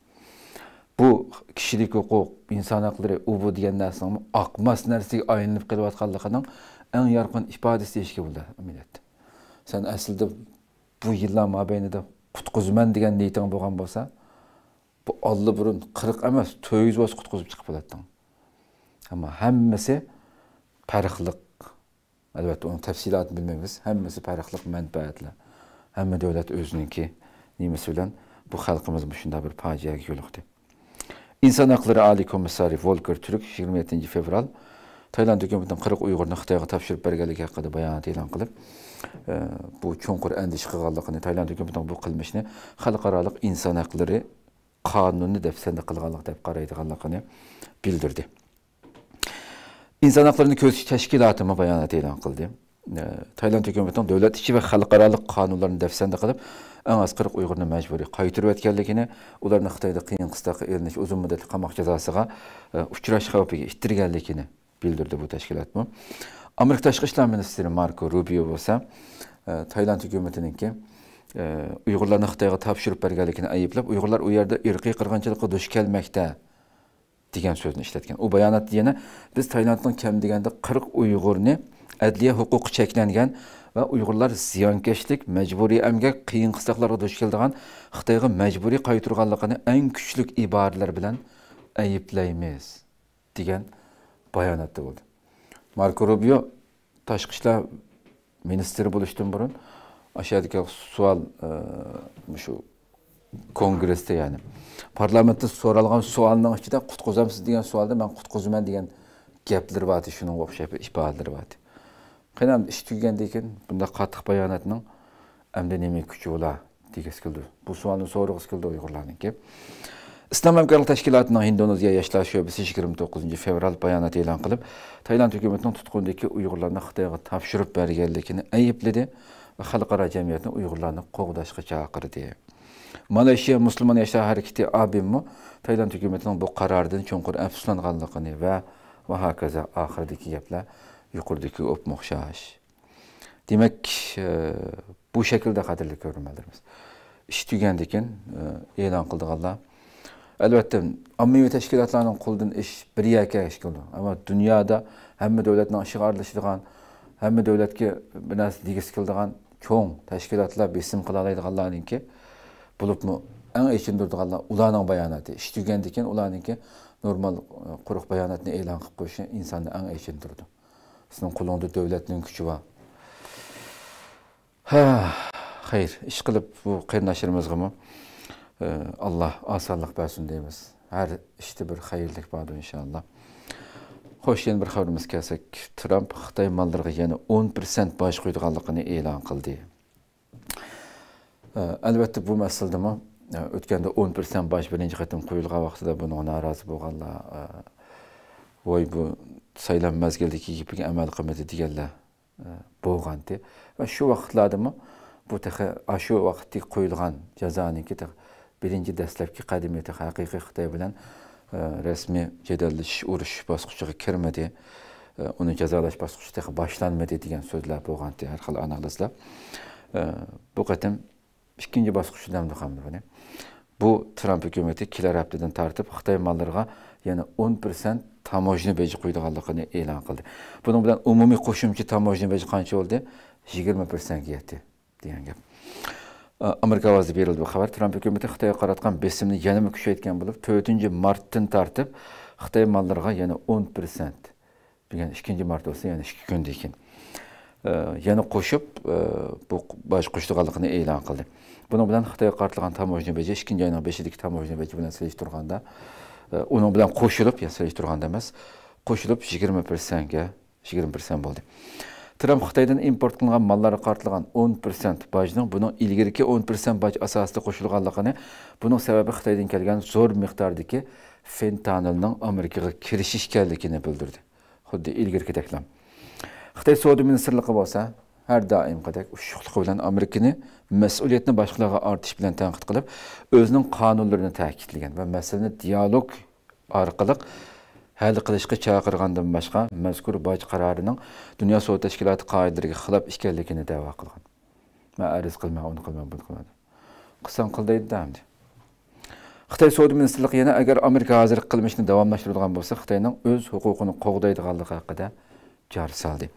بۇ كىشىلىك ھوقۇق، ئىنسان ھەقلىرى، ئۇ بۇ دېگەن نەرسىنىڭ ئاقماس نەرسىگە ئايلىنىپ قېلىۋاتقانلىقىنىڭ ئەڭ يارقىن ئىپادىسى دېيىشكە بولىدۇ ئەمەلىيەتتە. سەن ئەسلىدە بۇ يىللار مابەينىدە قۇتقۇزىمەن دېگەن نىيىتىڭ بولغان بولسا، بۇ ئاللىبۇرۇن قىرىق ئەمەس، تۆت يۈز بولسا قۇتقۇزۇپ چىقىپ بولاتتىڭ. ئەمما ھەممىسى پەرقلىق. ئەلۋەتتە، ئۇنىڭ تەپسىلاتىنى بىلمەيمىز. ھەممىسى پەرقلىق مەنپەئەتلەر. ھەممە دۆلەت ئۆزىنىڭكى نېمىسى بىلەن بۇ خەلقىمىز مۇشۇنداق بىر پاجىئەگە يولۇقتى. ئىنسان ھەقلىرى ئالىي كومىسسارى ۋولكېر تۈرك يىگىرمە يەتتىنچى فېۋرال تايلاند ھۆكۈمىتىنىڭ قىرىق ئۇيغۇرنى خىتايغا تاپشۇرۇپ بەرگەنلىكى ھەققىدە بايانات ئېلان قىلىپ، ئە، بۇ چوڭقۇر ئەندىشە قىلغانلىقىنى، تايلاند ھۆكۈمىتىنىڭ بۇ قىلمىشىنى خەلقئارالىق ئىنسان ھەقلىرى قانۇنىنى دەپسەندە قىلغانلىق دەپ قارايدىغانلىقىنى بىلدۈردى. ئىنسان ھەقلىرىنى كۆزىتىش تەشكىلاتىمۇ بايانات ئېلان قىلدى. ئە، تايلاند ھۆكۈمىتىنىڭ دۆلەت ئىچى ۋە خەلقئارالىق قانۇنلارنى دەپسەندە قىلىپ، ئەڭ ئاز قىرىق ئۇيغۇرنى مەجبۇرىي قايتۇرۇۋەتكەنلىكىنى، ئۇلارنى خىتايدا قىيىن قىستاققا ئېلىنىش، ئۇزۇن مۇددەتلىك قاماق جازاسىغا، ئە، ئۇچراش خەۋپىگە ئىتتەرگەنلىكىنى بىلدۈردى بۇ تەشكىلاتمۇ. ئامېرىكا تاشقى ئىشلار مىنىستىرى ماركو روبىيو بولسا، ئە، تايلاند ھۆكۈمىتىنىڭكى، ئە، ئۇيغۇرلارنى خىتايغا تاپشۇرۇپ بەرگەنلىكىنى ئەيىبلەپ، ئۇيغۇرلار ئۇ يەردە ئىرقىي قىرغىنچىلىققا دۇچ كەلمەكتە دېگەن سۆزنى ئىشلەتكەن. ئۇ باياناتتا يەنە، بىز تايلاندنىڭ كەم دېگەندە قىرىق ئۇيغۇرنى ئەدلىيە ھوقۇقى چەكلەنگەن ۋە ئۇيغۇرلار زىيانكەشلىك، مەجبۇرىي ئەمگەك، قىيىن قىستاقلارغا دۇچ كېلىدىغان خىتايغا مەجبۇرىي قايتۇرغانلىقىنى ئەڭ كۈچلۈك ئىبارىلەر بىلەن ئەيىبلەيمىز، دېگەن باياناتتا بولدى. ماركو روبىيو تاشقى ئىشلار مىنىستىرى بولۇشتىن بۇرۇن، ئاشۇ يەردىكى سوئال، ئە، مۇشۇ كونگرېستا، يەنى پارلامېنتتا سورالغان سوئالنىڭ ئىچىدە «قۇتقۇزامسىز؟» دېگەن سوئالدا «مەن قۇتقۇزىمەن» دېگەن گەپلىرى بارتى، شۇنىڭغا ئوخشاش بىر ئىپادىلىرى بارتى. قېنى، ئەمدى ئىش تۈگىگەندىن كېيىن بۇنداق قاتتىق باياناتنىڭ ئەمدى نېمە كۈچى بولا دېگۈسى كېلىدۇ. بۇ سوئالنى سورىغۇسى كېلىدۇ ئۇيغۇرلارنىڭكى. ئىسلام ھەمكارلىق تەشكىلاتىنىڭ ھىندونېزىيە ياشلار شۆبىسى يىگىرمە توققۇزىنچى فېۋرال بايانات ئېلان قىلىپ، تايلاند ھۆكۈمىتىنىڭ تۇتقۇندىكى ئۇيغۇرلارنى خىتايغا تاپشۇرۇپ بەرگەنلىكىنى ئەيىبلىدى ۋە خەلقئارا جەمئىيەتنى ئۇيغۇرلارنى قوغداشقا چاقىردى. مالايشىيا مۇسۇلمان ياشلار ھەرىكىتى ئابىممۇ تايلاند ھۆكۈمىتىنىڭ بۇ قارارىدىن چوڭقۇر ئەپسۇسلانغانلىقىنى ۋە، ۋە ھاكازا ئاخىرىدىكى گەپلەر يۇقىرىدىكىگە ئوپمۇ ئوخشاش. دېمەك، ئى، بۇ شەكىلدە، قەدىرلىك كۆرۈرمەنلىرىمىز، ئىش تۈگەندىكىن، ئى، ئېلان قىلىدىغانلار، ئەلۋەتتە، ئاممىۋى تەشكىلاتلارنىڭ قولىدىن ئىش بىر يەرگە ئىش قىلىدۇ. ئەمما دۇنيادا ھەممە دۆلەتنىڭ ئىشىغا ئارىلىشىدىغان، ھەممە دۆلەتكە بىر نەرسە دېگۈسى كېلىدىغان چوڭ تەشكىلاتلار، بېسىم قىلالايدىغانلارنىڭكى، بولۇپمۇ ئەڭ ئېچىندۇرىدىغانلار ئۇلارنىڭ باياناتى. ئىش تۈگەندىكىن ئۇلارنىڭكى نورمال، ئى، قۇرۇق باياناتنى ئېلان قىلىپ قويۇشى ئىنساننى ئەڭ ئېچىندۇرىدۇ. سېنىڭ قولۇڭدا دۆلەتنىڭ كۈچى بار. ھە، خەير، ئىشقىلىپ بۇ قېرىنداشلىرىمىزغىمۇ، ئى، ئاللا ئاسانلىق بەرسۇن دەيمىز. ھەر ئىشتا بىر خەيرلىك باردۇر، ئىنشائاللا. خوش، يەنە بىر خەۋىرىمىزگە كەلسەك، ترامپ خىتاي ماللىرىغا يەنە ئون پىرسەنت باج قويىدىغانلىقىنى ئېلان قىلدى. ئە، ئەلۋەتتە، بۇ مەسىلىدىمۇ، ئە، ئۆتكەندە ئون پىرسەنت باج بىرىنچى قېتىم قويۇلغان ۋاقتىدا بۇنىڭغا نارازى بولغانلار، ئە، ۋاي، بۇ سايلام مەزگىلىدىكى گېپىگە ئەمەل قىلمىدى دېگەنلەر، ئە، بولغانتى. ۋە شۇ ۋاقىتلاردىمۇ بۇ تېخى ئاشۇ ۋاقىتتىكى قويۇلغان جازانىڭكى تېخى بىرىنچى دەسلەپكى قەدىمى تېخى ھەقىقىي خىتاي بىلەن، ئە، رەسمىي جېدەللىشىش، ئۇرۇش باسقۇچىغا كىرمىدى. ئە، ئۇنى جازالاش باسقۇچى تېخى باشلانمىدى دېگەن سۆزلەر بولغانتى، ھەر خىل ئانالىزلار. ئە، بۇ قېتىم ئىككىنچى باسقۇچ دەمدۇق ئەمدى بۇنى. بۇ ترامپ ھۆكۈمىتى كېلەر ھەپتىدىن تارتىپ خىتاي ماللىرىغا يەنە ئون پىرسەنت تاموژنا بېجى قويىدىغانلىقىنى ئېلان قىلدى. بۇنىڭ بىلەن ئومۇمىي قوشۇمچە تاموژنا بېجى قانچە بولدى؟ يىگىرمە پىرسەنتكە يەتتى دېگەن گەپ. ئامېرىكا ئاۋازىدا بېرىلدى بۇ خەۋەر. ترامپ ھۆكۈمىتى خىتايغا قاراتقان بېسىمنى يەنىمۇ كۈچەيتكەن بولۇپ، تۆتىنچى مارتتىن تارتىپ خىتاي ماللىرىغا يەنە ئون پىرسەنت، بۈگۈن ئىككىنچى مارت بولسا، يەنە ئىككى كۈندىن كېيىن، ئە، يەنە قوشۇپ، ئە، بۇ باج قوشىدىغانلىقىنى ئېلان قىلدى. بۇنىڭ بىلەن خىتايغا قارىتىلغان تاموژنا بېجى ئىككىنچى ئاينىڭ بېشىدىكى تاموژنا بېجى بىلەن سېلىشتۇرغاندا، ئە، ئۇنىڭ بىلەن قوشۇلۇپ، يا سېلىشتۇرغاندا ئەمەس، قوشۇلۇپ يىگىرمە پىرسەنتكە، يىگىرمە پىرسەنت بولدى. ترامپ خىتايدىن ئىمپورت قىلىنغان ماللارغا قارىتىلغان ئون پىرسەنت باجنىڭ بۇنىڭ ئىلگىرىكى ئون پىرسەنت باج ئاساسىدا قوشۇلغانلىقىنى، بۇنىڭ سەۋەبى خىتايدىن كەلگەن زور مىقداردىكى فېنتانىلنىڭ ئامېرىكىغا كىرىشى ئىكەنلىكىنى بىلدۈردى. خۇددى ئىلگىرىكىدەكلا. خىتاي سودا مىنىستىرلىقى بولسا ھەر دائىمقىدەك ئۇششۇقلۇقى بىلەن ئامېرىكىنى مەسئۇلىيەتنى باشقىلارغا ئارتىش بىلەن تەنقىد قىلىپ، ئۆزىنىڭ قانۇنلىرىنى تەكىتلىگەن ۋە مەسىلىنى دىيالوگ ئارقىلىق ھەل قىلىشقا چاقىرغاندىن باشقا، مەزكۇر باج قارارىنىڭ دۇنيا سودا تەشكىلاتى قائىدىلىرىگە خىلاپ ئىكەنلىكىنى دەۋا قىلغان. مەن ئەرز قىلىمەن، ئۇنى قىلىمەن، بۇنى قىلىمەن. قىلساڭ قىل دەيدۇ ئەمدى. خىتاي سودا مىنىستىرلىقى يەنە، ئەگەر ئامېرىكا ھازىرقى قىلمىشىنى داۋاملاشتۇرىدىغان بولسا، خىتاينىڭ ئۆز ھوقۇقىنى قوغدايدىغانلىقى ھەققىدە جار سالدى.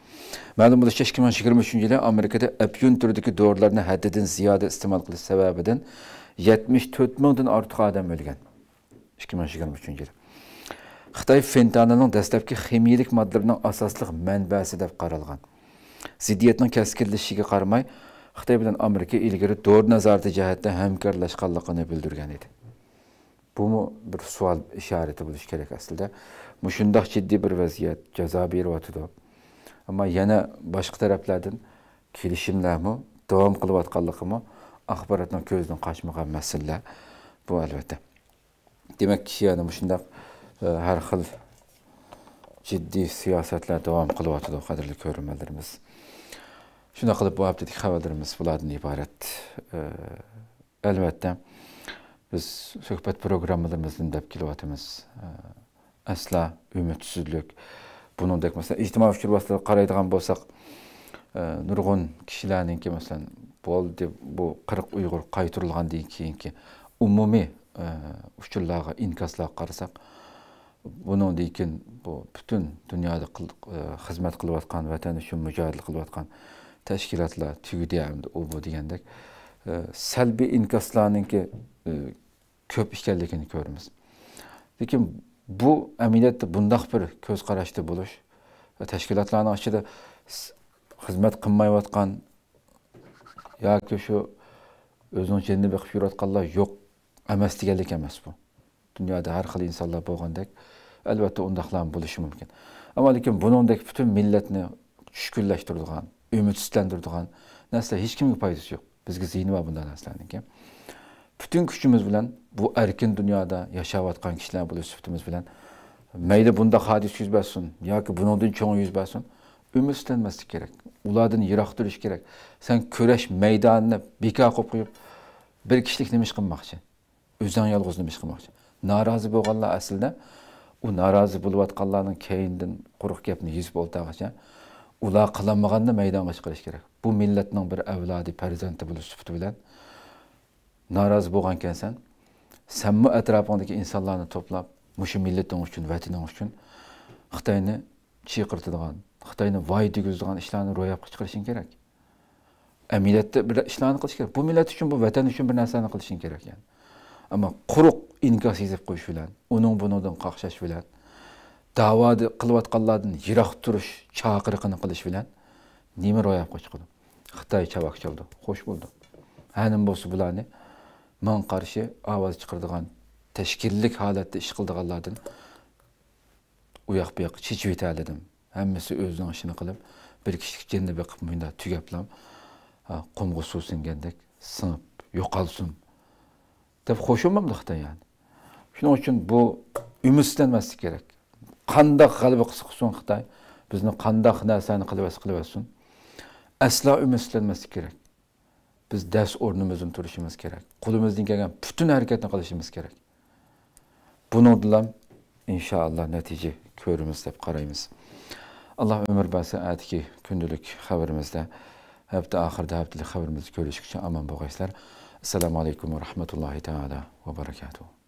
مەلۇم بولۇشىچە، ئىككى مىڭ يىگىرمە ئۈچىنچى يىلى ئامېرىكىدا ئەپيۈن تۈرىدىكى دورىلارنى ھەددىدىن زىيادە ئىستېمال قىلىش سەۋەبىدىن يەتمىش تۆت مىڭدىن ئارتۇق ئادەم ئۆلگەن. ئىككى مىڭ يىگىرمە ئۈچىنچى يىل. خىتاي فېنتانىلنىڭ دەسلەپكى خىمىيىلىك ماددىلىرىنىڭ ئاساسلىق مەنبەسى دەپ قارالغان. زىددىيەتنىڭ كەسكىنلىشىشىگە قارىماي، خىتاي بىلەن ئامېرىكا ئىلگىرى دورا نازارىتى جەھەتتە ھەمكارلاشقانلىقىنى بىلدۈرگەن ئىدى. بۇمۇ بىر سوئال ئىشارىتى بولۇشى كېرەك ئەسلىدە. مۇشۇنداق جىددىي بىر ۋەزىيەت جازا بېرىۋاتىدۇ. ئەمما يەنە باشقا تەرەپلەردىن كېلىشىملەرمۇ داۋام قىلىۋاتقانلىقىمۇ ئاخباراتنىڭ كۆزىدىن قاچمىغان مەسىلىلەر بۇ، ئەلۋەتتە. دېمەك، يەنە مۇشۇنداق، ئە، ھەر خىل جىددىي سىياسەتلەر داۋام قىلىۋاتىدۇ، قەدىرلىك كۆرۈرمەنلىرىمىز. شۇنداق قىلىپ، بۇ ھەپتىدىكى خەۋەرلىرىمىز بۇلاردىن ئىبارەت. ئە، ئەلۋەتتە، بىز سۆھبەت پروگراممىلىرىمىزدىن دەپ كېلىۋاتىمىز. ئە، ئەسلا ئۈمىدسىزلىك. بۇنىڭدەك، مەسىلەن، ئىجتىمائىي ئۇچۇر ۋاسىتىلىرىگە قارايدىغان بولساق، ئە، نۇرغۇن كىشىلەرنىڭكى، مەسىلەن، بولدى، بۇ قىرىق ئۇيغۇر قايتۇرۇلغاندىن كېيىنكى ئومۇمىي، ئە، ئۇچۇرلارغا، ئىنكاسلارغا قارىساق، بۇنىڭدىن كېيىن بۇ پۈتۈن دۇنيادا قىل-، ئە، خىزمەت قىلىۋاتقان، ۋەتەن ئۈچۈن مۇجاھىدە قىلىۋاتقان تەشكىلاتلار تۈگىدى ئەمدى ئۇ بۇ دېگەندەك، ئە، سەلبىي ئىنكاسلارنىڭكى، ئە، كۆپ ئىكەنلىكىنى كۆرىمىز. لېكىن بۇ ئەمەلىيەتتە بۇنداق بىر كۆز قاراشتا بولۇش، تەشكىلاتلارنىڭ ئىچىدە س-، خىزمەت قىلمايۋاتقان ياكى شۇ ئۆزىنىڭ جېنىنى بېقىپ يۈرۈۋاتقانلار يوق ئەمەس دېگەنلىك ئەمەس بۇ. دۇنيادا ھەر خىل ئىنسانلار بولغاندەك، ئەلۋەتتە ئۇنداقلارمۇ بولۇشى مۇمكىن. ئەمما لېكىن بۇنىڭدەك پۈتۈن مىللەتنى چۈشكۈنلەشتۈرىدىغان، ئۈمىدسىزلەندۈرىدىغان نەرسىلەر ھېچكىمگە پايدىسى يوق. بىزگە زىيىنى بار بۇنداق نەرسىلەرنىڭكى. پۈتۈن كۈچىمىز بىلەن بۇ ئەركىن دۇنيادا ياشاۋاتقان كىشىلەر بولۇش سۈپىتىمىز بىلەن، مەيلى بۇنداق ھادىسە يۈز بەرسۇن ياكى بۇنىڭدىن چوڭى يۈز بەرسۇن، ئۈمىدسىزلەنمەسلىك كېرەك. ئۇلاردىن يىراق تۇرۇش كېرەك. سەن كۈرەش مەيدانىنى بىكار قىلىپ قويۇپ، بىر كىشىلىك نېمە ئىش قىلماقچى؟ ئۆزۈڭ يالغۇز نېمە ئىش قىلماقچى؟ نارازى بولغانلار ئەسلىدە ئۇ نارازى بولۇۋاتقانلارنىڭ كەينىدىن قۇرۇق گەپنى يېزىپ ئولتۇرغىچە، ئۇلار قىلالمىغاننى مەيدانغا چىقىرىش كېرەك. بۇ مىللەتنىڭ بىر ئەۋلادى، پەرزەنتى بولۇش سۈپىتى بىلەن نارازى بولغانكەنسەن، سەنمۇ ئەتراپىڭدىكى ئىنسانلارنى توپلاپ، مۇشۇ مىللىتىڭ ئۈچۈن، ۋەتىنىڭ ئۈچۈن خىتاينى چىقىرتىدىغان، خىتاينى ۋاي دېگۈزىدىغان ئىشلارنى روياپقا چىقىرىشىڭ كېرەك. ئەمەلىيەتتە بىر ئىشلارنى قىلىش كېرەك. بۇ مىللەت ئۈچۈن، بۇ ۋەتەن ئۈچۈن بىر نەرسىلەرنى قىلىشىڭ كېرەك، يەنى. ئەمما قۇرۇق ئىنكاس يېزىپ قويۇش بىلەن، ئۇنىڭ بۇنىڭدىن قاقشاش بىلەن، داۋا قىلىۋاتقانلاردىن يىراق تۇرۇش چاقىرىقىنى قىلىش بىلەن نېمە روياپقا چىقىدۇ؟ خىتاي چاۋاك چالىدۇ، خوش بولدى. ھە نېمە بولسا بۇلارنى ماڭا قارشى ئاۋاز چىقىرىدىغان، تەشكىللىك ھالەتتە ئىش قىلىدىغانلاردىن ئۇ ياق بۇ ياققا چېچىۋېتەلىدىم. ھەممىسى ئۆزىنىڭ ئىشىنى قىلىپ، بىر كىشىلىك جېنىنى بېقىپ، مۇنداق تۈگەپلا، ھە، قۇمغا سۇ سىڭگەندەك سىڭىپ يوقالسۇن دەپ خوش بولمامدۇ خىتاي، يەنى. شۇنىڭ ئۈچۈن بۇ ئۈمىدسىزلەنمەسلىك كېرەك. قانداق غەلىبە قىلسا قىلسۇن خىتاي، بىزنى قانداق نەرسىنى قىلىۋەتسە قىلىۋەتسۇن، ئەسلا ئۈمىدسىزلەنمەسلىك كېرەك. بىز دەس ئورنىمىزدىن تۇرۇشىمىز كېرەك. قولىمىزدىن كەلگەن پۈتۈن ھەرىكەتنى قىلىشىمىز كېرەك. بۇنىڭدىنلا ئىنشائاللا نەتىجە كۆرىمىز دەپ قارايمىز. ئاللا ئۆمۈر بەرسە، ئەتىكى كۈندىلىك خەۋىرىمىزدە، ھەپتە ئاخىرىدا ھەپتىلىك خەۋىرىمىزدە كۆرۈشكىچە ئامان بولغايسىلەر. ئەسسالامۇ ئەلەيكۇم ۋە رەھمەتۇللاھى تەئالا ۋە بەرەكاتۇھۇ.